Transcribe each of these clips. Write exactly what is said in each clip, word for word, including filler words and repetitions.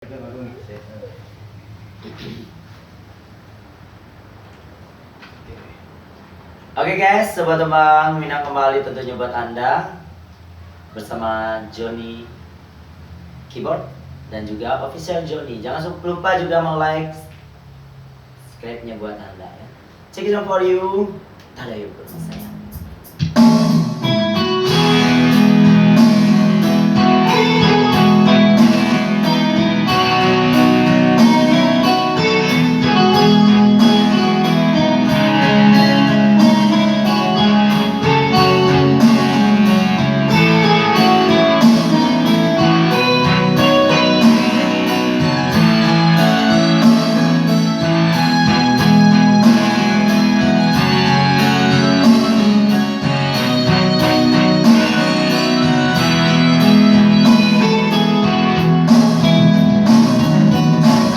Oke guys, sebuah tembang Minang kembali tentunya buat Anda bersama Joni Keyboard dan juga Official Joni. Jangan su-, lupa juga mau like, subscribe-nya buat Anda ya. Check it out for you. Tadayo, bro, sayang.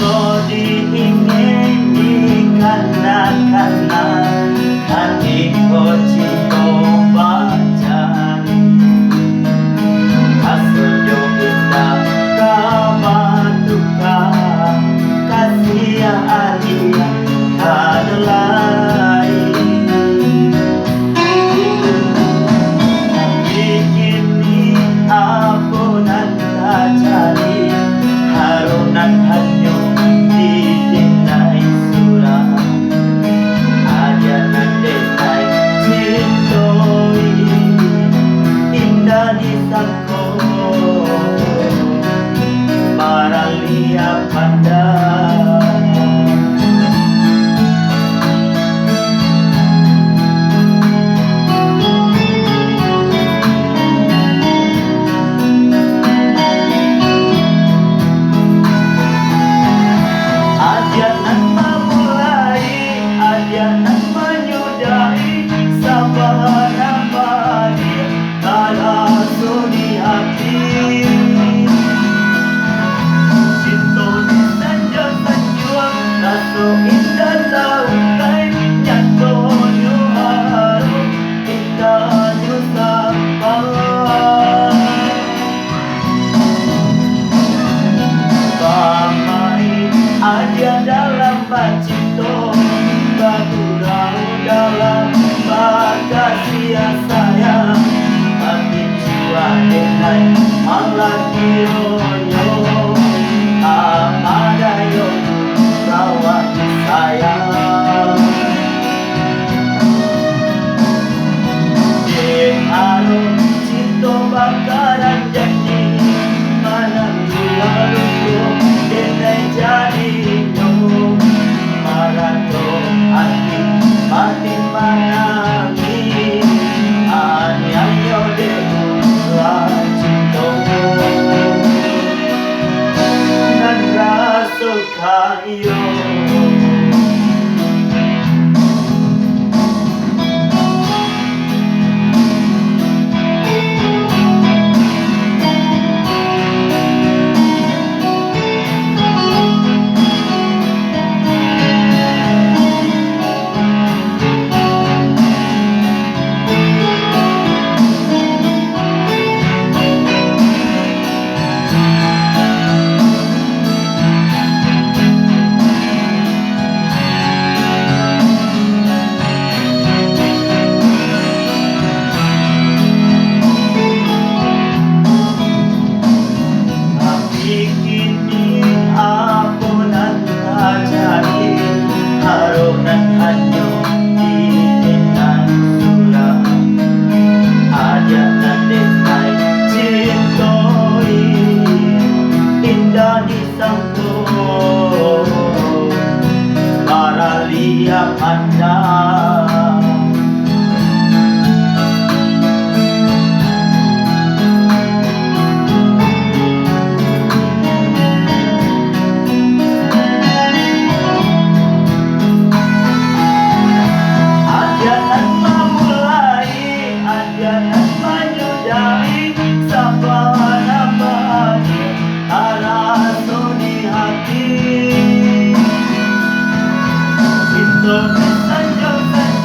Kok diingin-ingin kanak-kanak, hati ko cinto bacari. Aso jo indak ka batuka, kasiah alia kadulai. Kini apo nan tajadi, harun nan hanyo ditinggai surang. Adia nan denai cintoi, indak disangko, baralia pandang. Adia nan mamulai, adia nan manyudahi, sabana baliak taraso di ati. Cinto di sanjang sanjuang, raso indak taukai, nyatonyo haru, indahnyo sabar. Bamain aja dalam bacinto, bagurau dalam bakasiah sayang, tapi jua denai malah kironyo, apa dayo rawat sayang. Dek aro cinto bakaranjang ni, manang luko-luko denai jadinyo, marato ati mati manangih, aniayo dek ulah cinto nan raso kayo. Tapi kini apo nan tajadi, aro nan hanyo dikenang surang. Aja nan denai cintoi, indak disangko, baralia pandang. Aja nan mamulai, aja nan manyudahi, sabana baliak taraso di hati. Cinto di sanjang-sanjang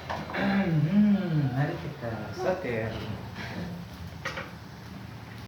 Hmm, mari kita setir.